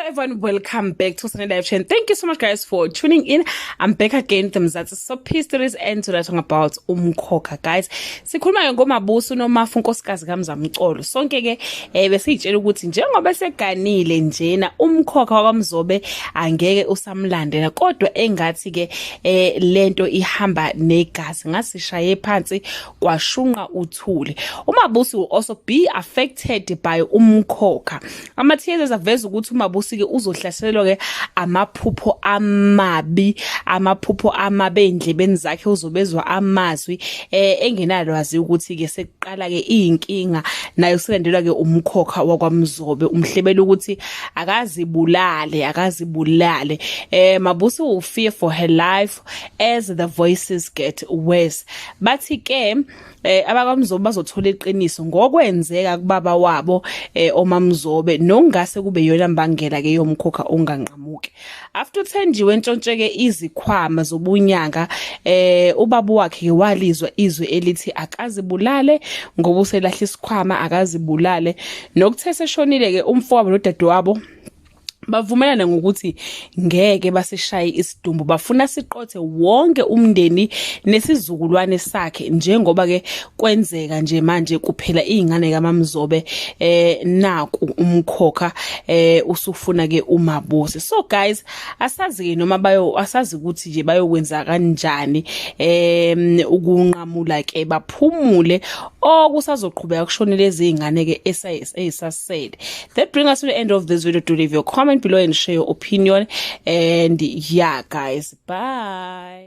Everyone, welcome back to Sunday Live Chain. Thank you so much, guys, for tuning in. I'm back again with the Mzansi Soapie Stories, and today talking about umkhokha, guys. Sikhuluma ngoMabusi noMafu, unkosikazi kaMzamcolo. Sonke ke besiyitshela ukuthi njengoba seganile njena, umkhokha wakwaMzobe angeke usamlandela, kodwa engathi ke lento ihamba negazi, ngasishaye phansi kwashunqa uthuli. UMabusi will also be affected by umkhokha. Ama-teasers aveza ukuthi uMabusi ke uzohlaselwa ke amaphupho amabi, amaphupho amabi endlebeni zakhe, uzobezwa amazwi engenalwazi ukuthi ke sekuqala ke inkinga nayo, silandelwa ke umkhokha wakwaMzobe, umhlebela ukuthi akazibulale, akazibulale. Mabusi will fear for her life as the voices get worse. Bathi ke abakwaMzobe bazothola iqiniso ngokwenzeka kubaba wabo oMamzobe, nokungase kube yona mbangela ke yomkhokha onganqamuki. After Thenjiwe ntshontsheke izikhwama zobunyanga, ubaba wakhe ke walizwa izwi elithi akazibulale ngoba uselahla isikhwama, akazibulale. Nokuthe seshonile ke umfowabo nodadewabo bavumelana ngokuthi ngeke basishaye isidumbu, bafuna siqothe wonke umndeni nesizukulwane sakhe, njengoba ke kwenzeka nje manje kuphela izingane kaMamzobe. Naku umkhokha usufuna ke uMabusi. So guys, asazi ke noma bayo, asazi ukuthi nje bayokwenza kanjani ukunqamula ke baphumule okusazoqhubeka kushonele izingane ke esasele. That bring us to the end of this video. Do leave your comment below and share your opinion, and yeah, guys, bye.